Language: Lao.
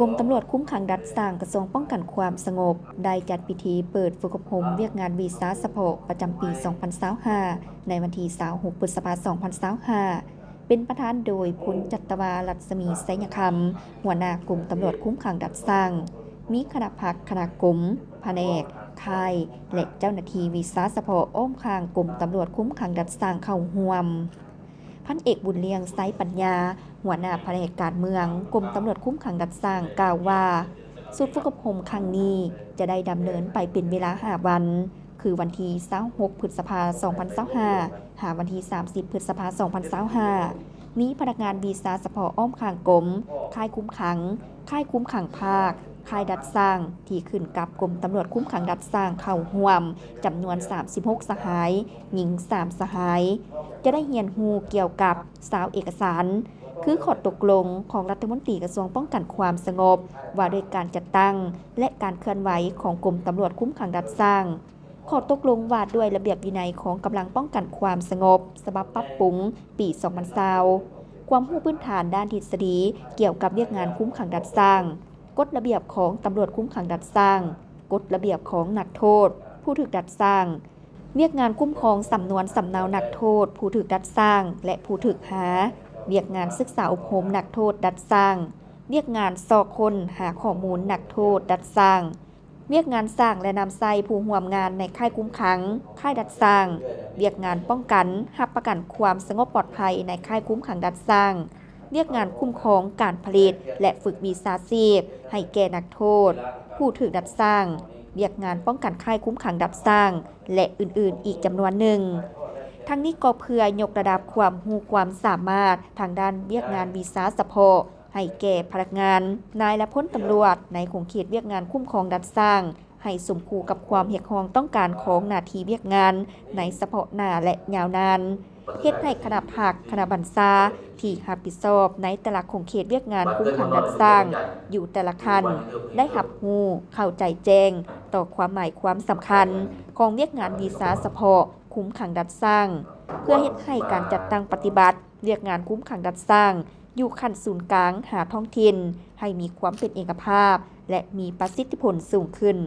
ກົມຕຳຫຼວດຄຸມຂັງດັດສ້າງ ກະຊວງປ້ອງກັນຄວາມສະຫງົບ ໄດ້ຈັດພິທີເປີດຝຶກອົບຮົມວຽກງານວີຊາສະເພາະປະຈຳປີສອງພັນຊາວຫ້າ ໃນວັນທີຊາວຫົກ ພຶດສະພາ ສອງພັນຊາວຫ້າ ເປັນປະທານໂດຍ ພົນຈັດຕະວາ ລັດສະໝີ ໄຊຍະຄຳ ຫົວໜ້າກົມຕຳຫຼວດຄຸມຂັງດັດສ້າງ, ມີຄະນະພັກ, ຄະນະກົມ, ພະແນກ, ຄ້າຍ ແລະ ເຈົ້າໜ້າທີ່ວີຊາສະເພາະອ້ອມຂ້າງກົມຕຳຫຼວດຄຸມຂັງດັດສ້າງເຂົ້າຮ່ວມ. ພັນເອກ ບຸນລ້ຽງ ໄຊປັນຍາ ຫົວໜ້າພະແນກການເມືອງ ກົມຕຳຫຼວດຄຸມຂັງດັດສ້າງ ກ່າວວ່າ ຊຸດຝຶກອົບຮົມຄັ້ງນີ້ຈະໄດ້ດຳເນີນໄປເປັນເວລາຫ້າວັນ ຄືວັນທີຊາວຫົກ ພຶດສະພາ ສອງພັນຊາວຫ້າ ຫາວັນທີສາມສິບ ພຶດສະພາ ສອງພັນຊາວຫ້າ ມີພະນັກງານວີຊາສະເພາະອ້ອມຂ້າງກົມ, ຄ້າຍຄຸມຂັງ, ຄ້າຍຄຸມຂັງພາກ, ຄ້າຍດັດສ້າງ ທີ່ຂຶ້ນກັບກົມຕຳຫຼວດຄຸມຂັງດັດສ້າງເຂົ້າຮ່ວມ ຈຳນວນສາມສິບຫົກສະຫາຍ, ຍິງສາມສະຫາຍ ຈະໄດ້ຮຽນຮູ້ກ່ຽວກັບຊາວເອກະສານ ຄືຂໍ້ຕົກລົງຂອງລັດຖະມົນຕີກະຊວງປ້ອງກັນຄວາມສະຫງົບ ວ່າດ້ວຍການຈັດຕັ້ງ ແລະ ການເຄື່ອນໄຫວຂອງກົມຕຳຫຼວດຄຸມຂັງດັດສ້າງ, ຂໍ້ຕົກລົງວ່າດ້ວຍລະບຽບວິໄນຂອງກຳລັງປ້ອງກັນຄວາມສະຫງົບ ສະບັບປັບປຸງ ປີສອງພັນຊາວ, ຄວາມຮູ້ພື້ນຖານດ້ານທິດສະດີກ່ຽວກັບວຽກງານຄຸມຂັງດັດສ້າງ, ກົດລະບຽບຂອງຕຳຫຼວດຄຸມຂັງດັດສ້າງ, ກົດລະບຽບຂອງນັກໂທດ ຜູ້ຖືກດັດສ້າງ, ວຽກງານຄຸ້ມຄອງສຳນວນສຳເນົານັກໂທດຜູ້ຖືກດັດສ້າງ ແລະ ຜູ້ຖືກຫາ, ວຽກງານສຶກສາອົບຮົມນັກໂທດດັດສ້າງ, ວຽກງານຊອກຄົ້ນຫາຂໍ້ມູນນັກໂທດດັດສ້າງ, ວຽກງານສ້າງ ແລະ ນຳໃຊ້ຜູ້ຮ່ວມງານໃນຄ້າຍຄຸມຂັງ, ຄ້າຍດັດສ້າງ, ວຽກງານປ້ອງກັນ, ຮັບປະກັນຄວາມສະຫງົບປອດໄພໃນຄ້າຍຄຸມຂັງດັດສ້າງ, ວຽກງານຄຸ້ມຄອງການຜະລິດ ແລະ ຝຶກວິຊາຊີບໃຫ້ແກ່ນັກໂທດ ຜູ້ຖືກດັດສ້າງ, ວຽກງານປ້ອງກັນຄ້າຍຄຸມຂັງດັດສ້າງ ແລະ ອື່ນໆ ອີກຈຳນວນໜຶ່ງ. ທັງນີ້ກໍເພື່ອຍົກລະດັບຄວາມຮູ້ຄວາມສາມາດທາງດ້ານວຽກງານວີຊາສະເພາະໃຫ້ແກ່ພະນັກງານ, ນາຍ ແລະ ພົນຕຳຫຼວດໃນຂົງເຂດວຽກງານຄຸ້ມຄອງດັດສ້າງ ໃຫ້ສົມຄູ່ກັບຄວາມຮຽກຮ້ອງຕ້ອງການຂອງໜ້າທີ່ວຽກງານໃນສະເພາະໜ້າ ແລະ ຍາວນານ, ເຮັດໃຫ້ຄະນະພັກ, ຄະນະບັນຊາທີ່ຮັບຜິດຊອບໃນແຕ່ລະຂົງເຂດວຽກງານຄຸມຂັງດັດສ້າງຢູ່ແຕ່ລະຂັ້ນ ໄດ້ຮັບຮູ້ເຂົ້າໃຈແຈ້ງຕໍ່ຄວາມໝາຍຄວາມສຳຄັນຂອງວຽກງານວີຊາສະເພາະຄຸມຂັງດັດສ້າງ ເພື່ອເຮັດໃຫ້ການຈັດຕັ້ງປະຕິບັດວຽກງານຄຸມຂັງດັດສ້າງ ຢູ່ຂັ້ນສູນກາງຫາທ້ອງຖິ່ນ ໃຫ້ມີຄວາມເປັນເອກະພາບ ແລະ ມີປະສິດທິຜົນສູງຂຶ້ນ.